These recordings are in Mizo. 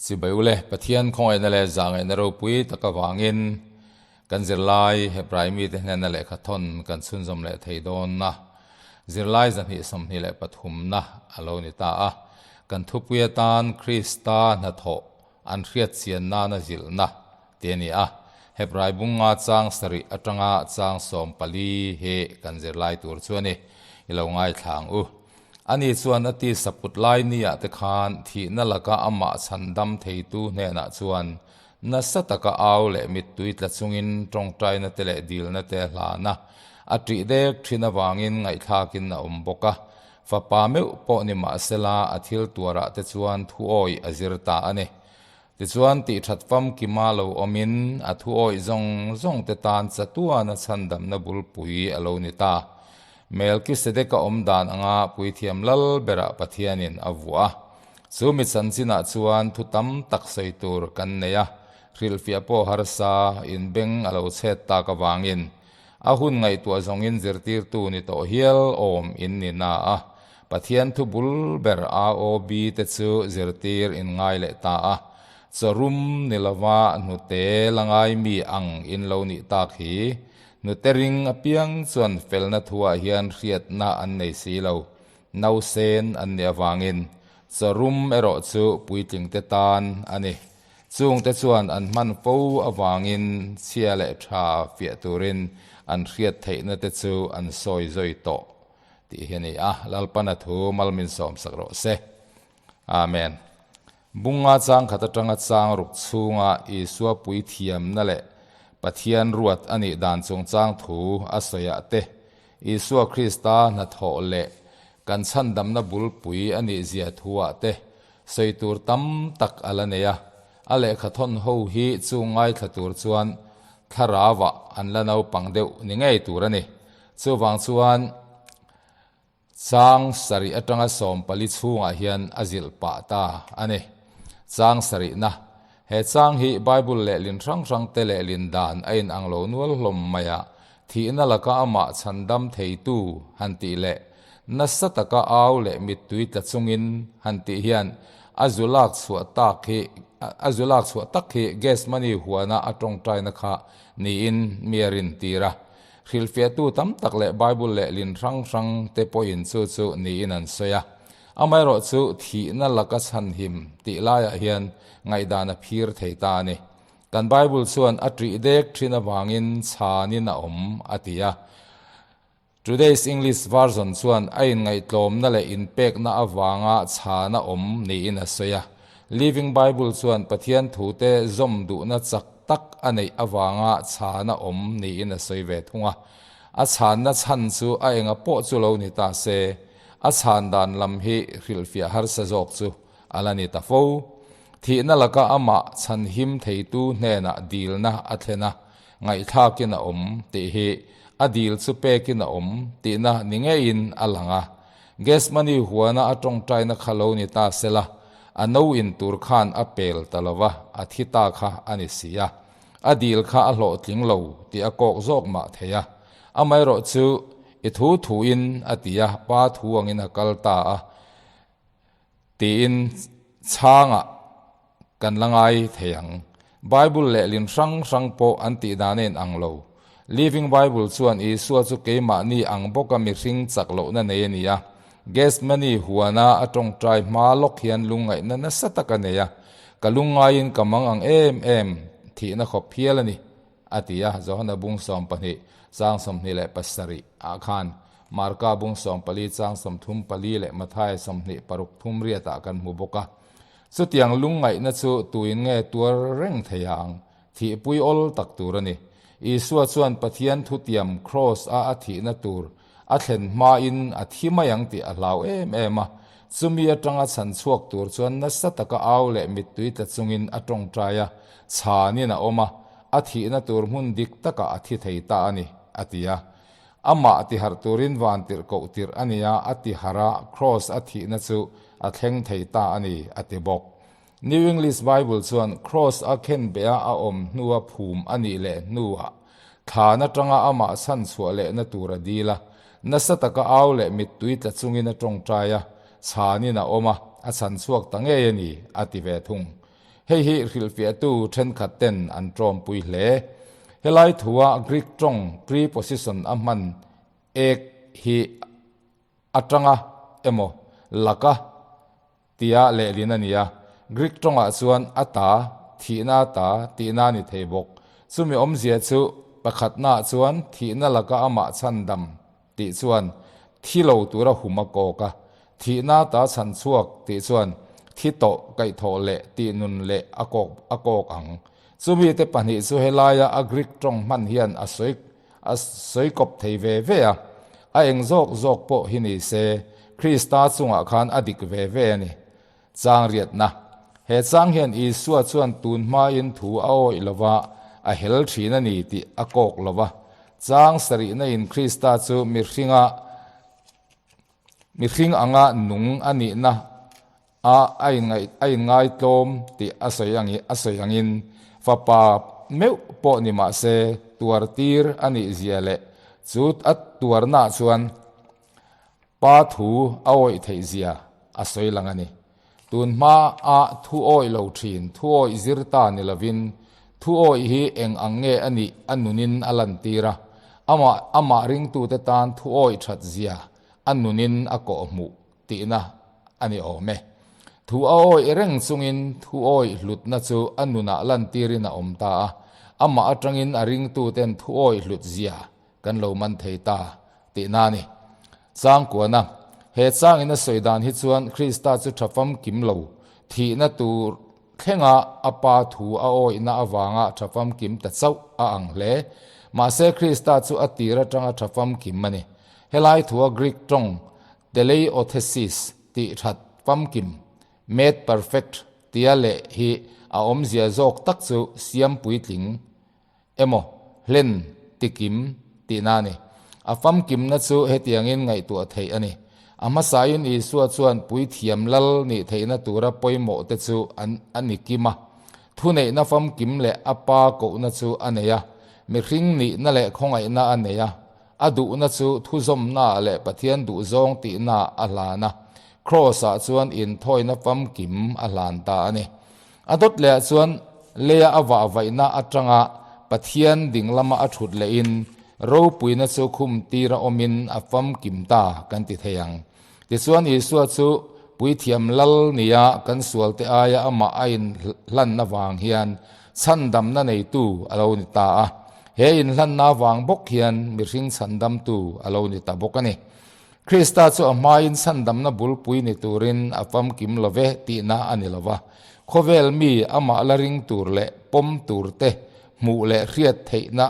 Chibai ule, Pathian khawngaihna leh zahngaihna ropui tak avangin kan zirlai Hebrai mite hnena lehkha thawn kan chhunzawm leh thei dawn a. Zirlai 223na a lo ni ta a. Kan thupui atan Krista hnathawh an hriatchian nana zilhna tih a ni a. Hebrai bunga chang sarih atanga chang 14 hi kan zirlai tur chu a ni. I lo ngaithla ang u. Ani chuan a tisa put lai niah te khan thihna laka amah chhandam theitu hnenah chuan nasa taka au leh mittui tla chungin tawngtaina te leh dilna te a hlan a, a ṭih dek ṭhin avangin ngaihthlakin a awm bawk a. Fapa meuh pawh ni mahsela a thil tuarah te chuan thuawih a zir ta a ni. Tichuan tihṭhat famkima lo awmin a thuawih zawng zawng te tan chatuana chhandamna bulpui a lo ni ta. Melkisedeka awm dan anga puithiam lal berah Pathianin a vuah a. Chu mi chanchinah chuan thu tam tak sawi tur kan nei a, hrilhfiah pawh harsa inbeng a lo chhet tak avangin a hun ngaihtuah zawngin zirtirtu ni tawh hial awm in ni na a. Pathian thu bul ber AOB te chu zirtir in ngai leh ta a, chawrum ni lova hnute la ngai mi ang in lo nih tak hi. Hnute ring apiang chuan felna thuah hian hriatna an nei si lo, nausen an nih avangin chawrum erawh chu puitling te tan a ni. Chungte chuan an hman fo avangin chhia leh tha fiah turin an hriat theihna te chu an sawi zawi tawh. Tih hi a ni a, Lalpana thu mal min sawmsak rawh se. Amen. Bunga chang khat atanga chang ruk chhunga Isua puithiamna leh Pathian ruat a nih dan chungchang thu a sawiah te, Isua Krista hnathawh leh kan chhandamna bulpui a nih zia thuah te sawi tur tam tak a la nei a. A lehkhathawn ho hi chu ngaithla tur chuan thlarauah an la naupang deuh ni ngei tur a ni. Chuvang chuan chang sarih atanga 14 chhungah hian a zilh pah ta a ni. Chang sarihna, He chang hi Bible lehlin hrang hrang te lehlin dan a inang lo nual hlawm mai a, thihna laka amah chhandam theitu han tih leh nasa taka au leh mittui tla chungin han tih hian a zu lak chhuah tak hi a zu lak chhuah tak hi Gethsemane huana a tawngtaina kha niin mi a rintir a. Hrilhfiahtu tam tak leh Bible lehlin hrang hrang te pawhin chu chu niin an sawi a. Amaherawhchu thihna laka chhanhim tih laiah hian ngaihdan a phir thei ta a ni. Kan Bible chuan a ṭih dek ṭhin avangin chhanin a awm a ti a. Today's English Version chuan a inngaihtlawmna leh inpekna avanga chhana awm niin a sawi a. Living Bible chuan Pathian thute zawm duhna chak tak a neih avanga chhana awm niin a sawi ve thung a. A chhanna chhan chu a enga pawh chu lo ni ta se, a chhan dan lam hi hrilhfiah harsa zawk chu a la ni ta fo. Thihna laka amah chhanhim theitu hnenah dilna a thlen a, ngaihthlakin a awm tih hi a dil chu pekin a awm tihna ni ngeiin a lang a. Gethsemane huana a tawngtaina kha lo ni ta sela, a no in tur khan a pel ta lo va, a thi ta kha a ni si a. A dil kha a hlawhtling lo tih a kawk zawk mah thei a. Amaherawh chu i thu thuin a ti a, pa thu angin a kal ta a tiin chhangah kan la ngai thei ang. Bible lehlin hrang hrang pawh an tih dan a inang lo. Living Bible chuan Isua chu keimahni ang bawka mihring chak lohna nei a ni a. Gethsemane huana a tawngtai hma lawk hian lungngaihna nasa tak a nei a. Ka lungngaiin ka mang ang em em, thihna khawp hial a ni, a ti a. Johana bung 12 chang 27 ah khan Marka bung 14 chang 34 leh Mathaia 26 thum riatah kan hmu bawk a. Chutiang lungngaihna chu tuin nge tuar reng thei ang? Thihpui awl tak tur a ni. Isua chuan Pathian thutiam Kraws a a thihna tur a thlen hmain a thi mai ang tih a hlau em em a. Chumi atanga chhan chhuak tur chuan nasa taka au leh mittui tla chungin a tawngtai a, chhanin a awm a, a thihna tur hmun dik takah a thi thei ta a ni, a ti a. Amah tiharh turin van tirh koh tirh a nia, a tiharh a, Kraws a thihna chu a thleng thei ta a ni, a ti bawk. New English Bible chuan Kraws a khenbeh a a awm hnua phum a nih leh hnuah thlan atanga amah chhan chhuah lehna tur a dil a, nasa taka au leh mittui tla chungin a tawngtai a, chhanin a awm a, a chhan chhuak ta ngei a ni, a ti ve thung. Hei hi hrilhfiahtu thenkhat ten an tawmpui hle. Helai thua Greek tawng preposition a hman ek hi atanga emaw laka tia lehlin a ni a. Greek tawngah chuan a ta, thihna a ta tihna a ni thei bawk. Chumi awmzia chu pakhatnaah chuan thihna laka amah chhandam tih chuan thi lo tura hum a kawk a, thihna ta chhan chhuak tih chuan thi tawh kaihthawh leh tihnun leh a kawk a kawk ang. Chumi te pahnih chu helaia a Greek tawng hman hian a sawi a sawi kawp thei ve ve a, a eng zawk zawk pawh hi ni se Krista chungah khan a dik ve ve a ni. Chang riatna. He chang hian Isua chuan tun hmain thu a awih lo va, a hel thin a ni tih a kawk lo va. Chang sarihna in Krista chu mihringa mihring anga nung a nihna a a inngaih a inngaitlawm tih a sawi ang a sawi angin fapa meuh pawh ni mah se tuar tir a nih zia leh chu a tuarnaah chuan Pa thu a awih theih zia a sawi lang a ni. Tun hma a thu awih lo thin, thu awih zir ta ni lovin, thu awih hi eng ang nge a nih a nunin a lantir a, amah amah ringtute tan thu awih that zia a nunin a kawhhmuh tihna a ni awm e. Thu a awih reng chungin thu awih hlutna chu a nunah lantirin a awm ta a, amah atangin a ringtuten thu awih hlut zia Kan lo man thei ta tihna a ni. Changkuana, He changin a sawi dan hi chuan Krista chu tha famkim lo, thihna tur thlenga a Pa thu a awihna avanga tha famkim ta chauh a ang hle. Mahse Krista chu a tir atanga tha famkim a ni. Helai thua Greek tawng teleiothesis tih that famkim, made perfect, tia leh hi a awmzia zawk tak chu siam puitling Emaw, hlen, tikim, tihna a ni. A famkimna chu hetiangin ngaihtuah theih a ni. A hmasain Isua chuan puithiam lal nih theihna tura pawimawhte chu an a ni kim a. Thuneihna famkim leh a Pa kohna chu a nei a. Mihring nihna leh khawngaihna a nei a. A duhna chu thuzawmnaah leh Pathian duhzawng tihnaah a hlan a. Kraws-ah chuan inthawina famkim a hlan ta a ni. A dawt lehah chuan leia a vahvaihna atanga Pathian ding lama a thut lehin ropuina chu khum tira awmin a famkim ta kan ti thei ang. Tichuan Isua chu Puithiam Lal nia kan sualte aia amah a inhlanna vang hian chhandamna neitu a lo ni ta a. He inhlanna vang bawk hian mihring chhandamtu a lo ni ta bawk a ni. Krista chu a hmain chhandamna bulpui ni turin a famkim lo ve tihna a ni lo va. Khawvel mi amah la ring tur leh pawm tur te hmuh leh hriat theihna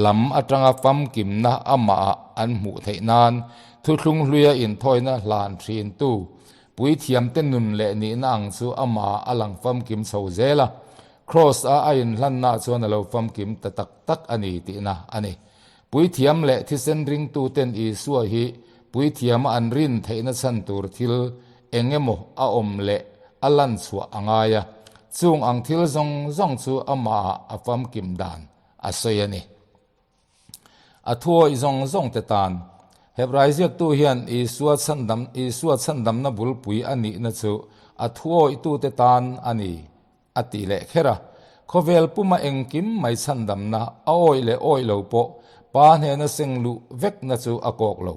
lam atanga famkimna amahah an hmuh theih nan thuthlung hluia inthawina hlan thintu puithiamte nun leh nihna ang chu amahah a lang famkim chho zel a. Kraws-a a inhlannaah chuan a lo famkim ta tak tak a ni tihna a ni. Puithiam leh thisen ringtuten Isua hi puithiama an rin theihna chhan tur thil eng emaw a awm leh a lan chhuah a ngai a, chung ang thil zawng zawng chu amahah a famkim dan a sawi a ni. A thuawih zawng zawngte tan Hebrai ziaktu hian Isua chhandam Isua chhandamna bulpui a nihna chu a thuawihtute tan a ni A ti leh kher a, khawvel puma engkim mai chhandamna a awih leh awih lo pawh Pa hnena seng luh vekna chu a kawk lo.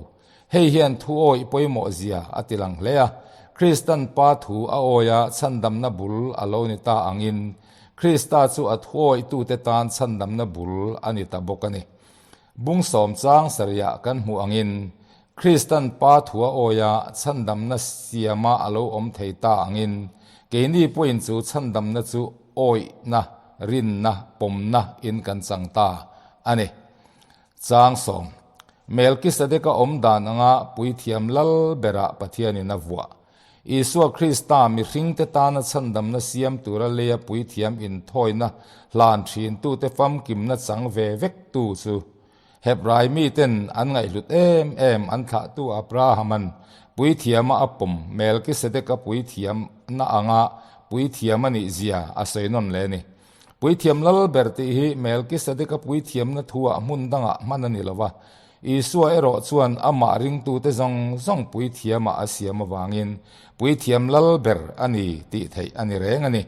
Hei hian thu awih pawimawh zia a ti lang hle a, Kristan Pa thu a awia chhandamna bul a lo ni ta angin Krista chu a thu awihtute tan chhandamna bul a ni ta bawk a ni. Bung sawm chang sarihah kan hmuh angin Kristan Pa thua awia chhandamna siama a lo awm thei ta angin keini pawhin chu chhandamna chu awihna, rinna, pawmna in kan chang ta a ni. Chang sawm. Melkisedeka awm dan anga puithiam lal berah Pathianin a vuah. Isua Krista mihringte tana chhandamna siam tura leia puithiam inthawina hlan thintute famkimna chang ve vektu chu Hebrai miten an ngaihhlut em em an thlahtu Abrahama'n puithiama a pawm Melkisedeka puithiamna anga puithiam a nih zia a sawi nawn leh a ni. Puithiam lal ber tih hi Melkisedeka puithiamna thuah hmun dangah hman a ni lo va, Isua erawh chuan amah ringtute zawng zawng puithiamah a siam avangin puithiam lal ber a ni tih theih a ni reng a ni.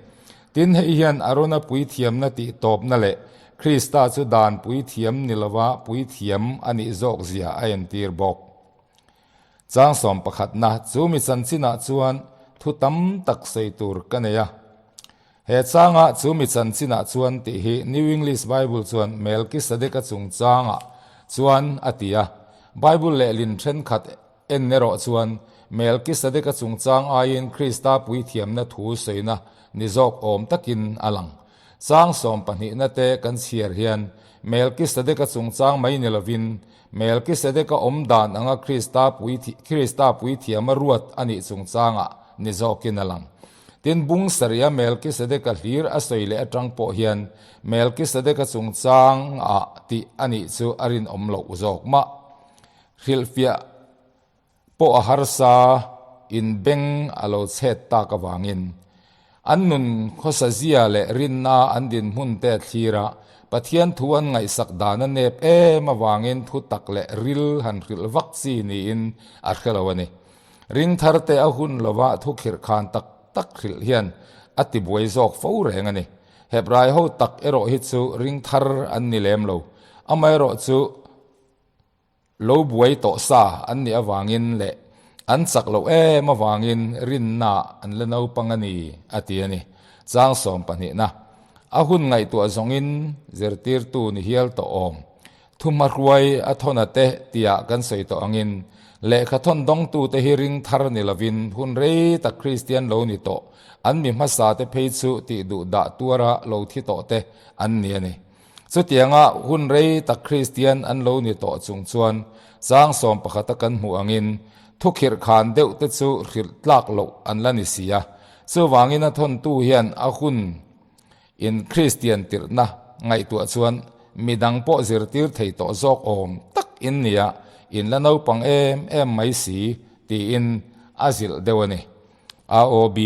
Tin, hei hian Arona puithiamna tih tawpna leh Krista chu dan puithiam ni lova puithiam a nih zawk zia a entir bawk. Chang sawm pakhatna chu mi chanchinah chuan thu tam tak sawi tur ka nei a. He changa chu mi chanchinah chuan tih hi New English Bible chuan Melkisedeka chungchangah chuan a ti a. Bible lehlin thenkhat en erawh chuan Melkisedeka chungchang aiin Krista puithiamna thu sawina ni zawk awm takin a lang. Chang sawm pahnihna te kan chhiar hian Melkisedeka chungchang mai ni lovin Melkisedeka awm dan anga Krista Krista puithiama ruat a nih chungchangah ni zawkin a lang. Tin, bung sarih a Melkisedeka hlir a sawi leh atang pawh hian Melkisedeka chungchangah tih a nih chu a rinawm loh zawk mah. Hrilhfiah pawh a harsa in beng a lo chhet tak avangin an nun khawsa zia leh rinna an dinhmun te thlir a, Pathian thu an ngaihsak dan a nep em avangin thu tak leh ril han hrilh vak chi niin a hre lo a ni. Ring thar te a hun lova thu khirh khan tak tak hrilh hian a ti buai zawk fo reng a ni. Hebrai ho tak erawh hi chu ring thar an ni lem lo. Amaherawhchu Lo buai tawh sa an nih avangin leh an chak loh em avangin rinna an la naupang a ni, a ti a ni. Chang sawm pahnihna, A hun ngaihtuah zawngin zirtirtu ni hial tawh awm. Thuhmahruai a thawn a te tiah kan sawi tawh angin lehkha thawn dawngtute hi ring thar ni lovin hun rei tak Kristian lo ni tawh an mi hmasa te phei chu tih duh dah tuara lo thi tawh te an ni a ni. Chutianga hun rei tak Kristian an lo ni tawh chung chuan chang sawm pakhata kan hmuh angin thukhirh khan deuh te chu hrilh tlak loh an la ni si a. Chuvangin a thawntu hian a hun in Kristian tirhna ngaihtuah chuan midang pawh zirtir thei tawh zawk awm tak in nia, in la naupang em em mai si tiin a zilh deuh a ni. AOB,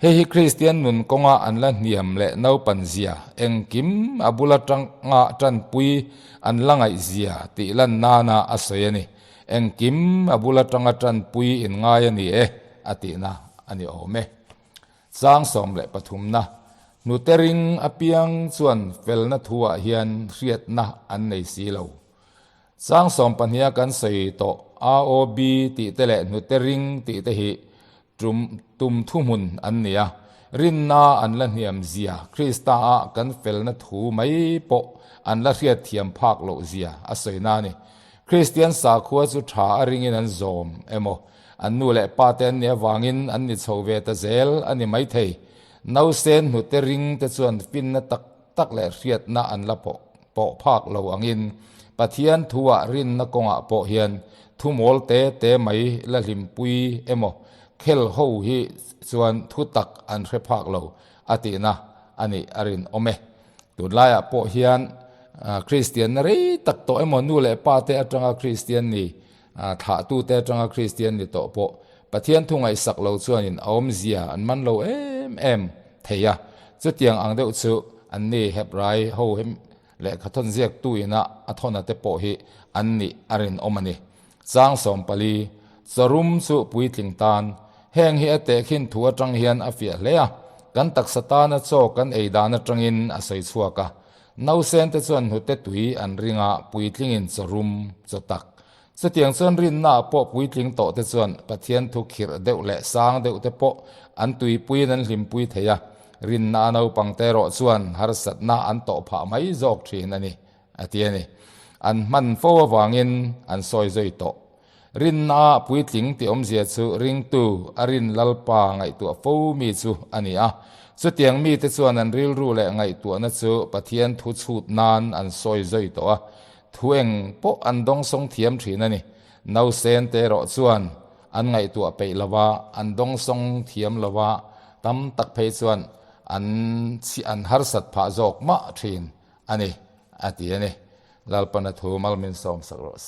Hei hi Kristian nun kawnga an la hniam leh naupan zia, engkim a bula tanga tanpui an la ngaih zia tih lan nana a sawi a ni. Engkim a bula tanga tanpui in ngai a ni e, a tihna a ni awm e. Chang 13na, Hnute ring apiang chuan felna thuah hian hriatna an nei si lo. Chang sawmpahniha kan sawi tawh AOB tih te leh hnute ring tih te hi tum tum thuhmun an ni a, rinna an la hniam zia, Krista ah kan felna thu mai pawh an la hriatthiam phak loh zia a sawi na a ni. Kristian sakhua chu tha a ringin an zawm emaw, an nu leh pa te an nih avangin an ni chho ve ta zel a ni maithei. Nausen hnute ring te chuan finna tak tak leh hriatna an la pawh pawh phak lo angin Pathian thuah rinna kawngah pawh hian thu mawl te te mai la hlimpui emaw khel ho hi chuan thu tak an hre phak lo a tihna a nih a rinawm e. Tunlaiah pawh hian Kristianna rei tak tawh emaw nu leh pa te atanga Kristian ni thlahtute atanga Kristian ni tawh pawh Pathian thu ngaihsak lo chuanin a awmzia an man lo em em thei a, chutiang ang deuh chu anni Hebrai ho hi lehkha thawn ziaktu ina a thawna te pawh hi an nih a rinawm a ni. Chang 14, Chawrum chu puitling tan, heng hi a tehkhin thu atang hian a fiah hle a, kan taksa tana chaw kan ei dan atangin a sawi chhuak a. Nausen te chuan hnute tui an ring a, puitlingin chawrum, chaw tak, Chutiang chuan rinnaah pawh puitling tawh te chuan Pathian thu khirh deuh leh sang deuh te pawh an tuipuiin an hlimpui thei a, rinna a naupang te erawh chuan harsatna an tawh phah mai zawk thin a ni, a ti a ni. An hman fo avangin an sawi zui tawh. Rinna ah puitling tih awmzia chu ringtu a rin Lalpa ngaihtuah fo mi chu a ni a. Chutiang mite chuan an rilru leh ngaihtuahna chu Pathian thu chhut nan an sawi zui tawh a, Thu eng pawh an dawngsawng thiam thin a ni. Nausen te erawh chuan an ngaihtuah peih lo va, an dawngsawng thiam lo va, tam tak phei chuan an chhi an harsat phah zawk mah thin a ni, a ti a ni. Lalpana thu mal min sawm sak rawh se.